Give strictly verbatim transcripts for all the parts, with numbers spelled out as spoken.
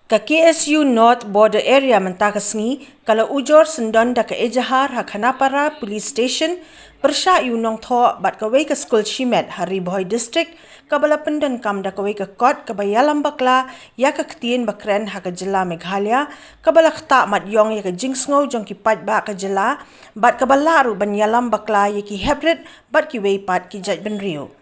Ka K S U North Border Area mynta ka sngi ka la ujor syndon da ka ejahar ha Khanapara Police Station pyrshah ïa u nongthoh bad kawei ka skul shimet ha Ri Bhoi District, kaba la pyndonkam da kawei ka kot kaba ïalam bakla ïa ka ktien ba kren ha ka jylla Meghalaya, kaba la ktah mat ïong ïa ka jingsngew jong ki paidbah ka jylla bad kaba lah ruh ban ïalam bakla ïa ki heprit bad kiwei pat ki jaitbynriew.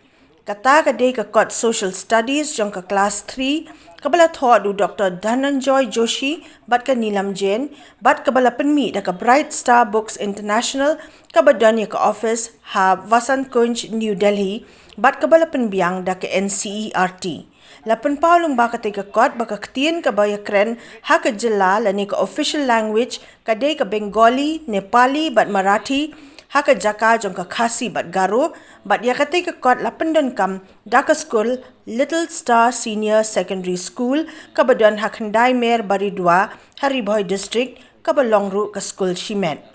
Kata ka dei ka kot Social Studies jong ka Class three, kaba la thoh da u Doctor Dhananjoy Joshi bad ka Neelam Jain, bad kaba la pynmih da ka Bright Star Books International, kaba don ïa ka office ha Vasant Kunj, New Delhi, bad kaba la pynbiang da ka N C E R T. La pynpaw lyngba katei ka kot ba ka ktien kaba ïakren ha ka jylla lane ka official language ka dei ka Bengali, Nepali bad Marathi ha ka jaka jong ka Khasi bad Garo, bad ïa katei ka kot la pyndonkam da ka skul Little Star Senior Secondary School, kaba don ha Khyndai Mer Baridua ha Ri Bhoi District, kaba long ruh ka skul shimet.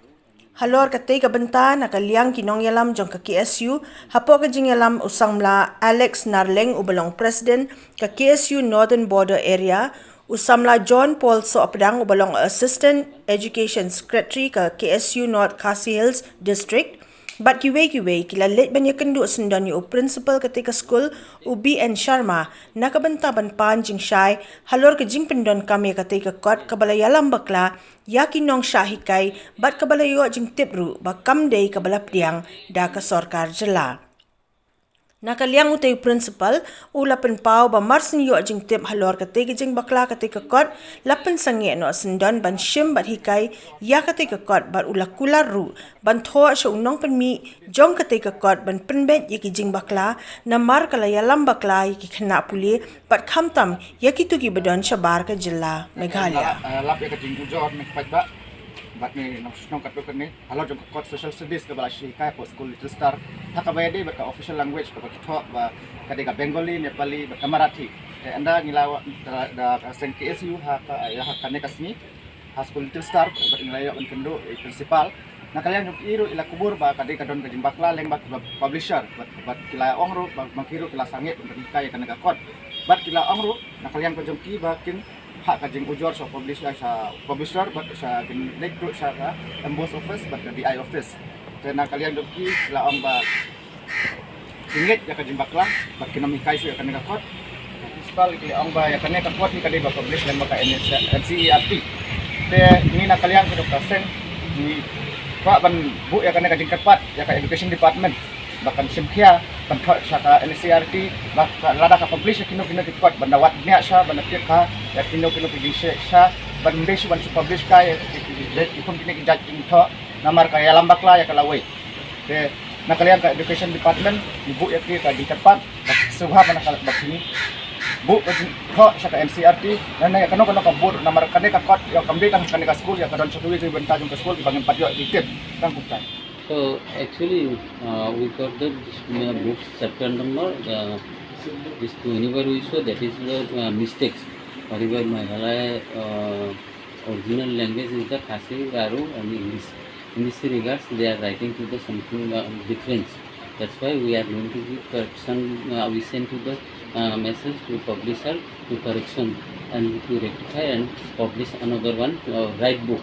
Halor katei ka bynta, na ka liang ki nongïalam jong ka K S U, hapoh ka jingïalam u samla Alex Narleng uba long President ka K S U Northern Border Area, u samla John Paul Sohpdang uba long Assistant Education Secretary ka K S U North Khasi Hills District, bad kiwei kiwei, ki la leit ban ïakynduh syndon ïa u Principal katei ka skul, u B N Sharma, na ka bynta ban pan jingshai halor ka jingpyndonkam ïa katei ka kot kaba la ïalam bakla ïa ki nongshah hikai bad kaba la ïoh jingtip ruh ba kam dei kaba la pdiang da ka sorkar jylla. Na ka liang utei u Principal, u la pynpaw ba mar syn ïoh jingtip halor katei ka jingbakla katei ka kot, la pynsangeh noh syndon ban shim bad hikai ïa katei ka kot bad u la kular ruh ban thoh sha u nongpynmih jong katei ka kot ban pynbeit ïa ki jingbakla, namar ka la ïalam bakla ïa ki khynnah pule bad khamtam ïa kito kiba don shabar ka jylla Meghalaya. Ah, lap ïa ka jingujor ne pat ba bad ne nong shnong katto katne halor jong ka kot Social Studies kaba la shu hikai hapoh skul Little Star, ha kaba ïadei bad ka official language kaba ki thoh ba ka dei ka Bengali, Nepali bad ka Marathi. Te ynda ngi la wan da, da ka seng K S U ha ka, ïa ha kane ka sngi ha skul Little Star bad ngi la ïoh ban kynduh ïa u Principal. Na ka liang jong ki ruh i la kubur ba ka dei ka don ka jingbakla lyngba ki publisher bad, bad ki la ong ruh ba, ba ki ruh ki la sangeh ban hikai ïa kane ka kot. Bad ki la ong ruh na ka liang ka jong ki ba kin phah ka jingujor sha publisher, sha publisher bad sha kin leit ruh sha ka M B O S office bad ka D I office. Te na ka liang jong ki la ong ba ki ngeit ïa ka jingbakla bad kin ym hikai shuh ïa kane ka kot. Principal ki la ong ba ïa kane ka kot hi ka dei ba publish lyngba ka N C E R T. Te ngi na ka liang ka dok ka seng ngi kwah ban buh ïa kane ka jingkyrpad ïa ka Education Department ba kan shim khia ban thoh sha ka N C E R T ba ka, lada ka publish ïa kino kino ki kot ban da wad nia sha ban da tip ka ïa kino kino ki jingshai sha ban ym dei shuh ban shu publish ka ïa ki, ki, ki, ki kum kine ki jait jingthoh namar ka ïalam bakla ïa ka lawei. Te na ka liang ka Education Department ngi buh ïa ki ka jingkyrpad ba sngewbha ban ka ba ki buh ka jingthoh sha ka N C E R T. Na, na ïa kano kano ka bor namar kane ka kot ïa kam dei tang kane ka skul, ïa ka don sha kiwei kiwei bynta jong ka skul kiba ngim pat ïoh jingtip. Tang kumta. So actually, uh, we got the, uh, book chapter number, uh, this twenty-four we saw, that is the, uh, mistakes. Whatever Meghalaya, uh, original language is the Khasi, Garo and English. In this regards, they are writing to the something, uh, difference. That's why we are going to give correction, uh, we send to the, uh, message to publisher to correction and to rectify and publish another one, uh, right book.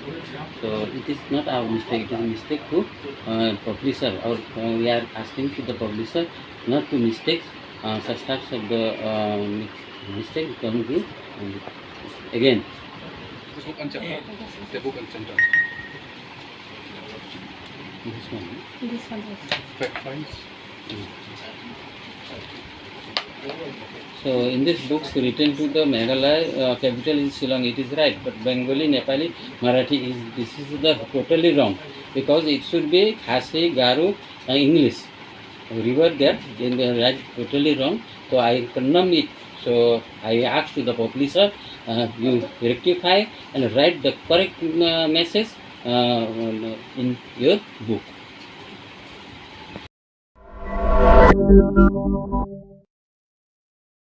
So it is not our mistake, it is a mistake to, uh, publisher. Or, uh, we are asking to the publisher not to mistakes, uh, such types of the, uh, mi-, mistake don't do, um, again. This book and chapter. The book and chapter. This one. This one also. Fa-, fines. So in this books written to the Meghalaya, uh, capital is Shillong, it is right, but Bengali, Nepali, Marathi is, this is the totally wrong, because it should be Khasi, Garo, uh, English. Revert that, then they write totally wrong. So I condemn it. So I ask to the publisher, uh, you rectify and write the correct, uh, message, uh, in your book.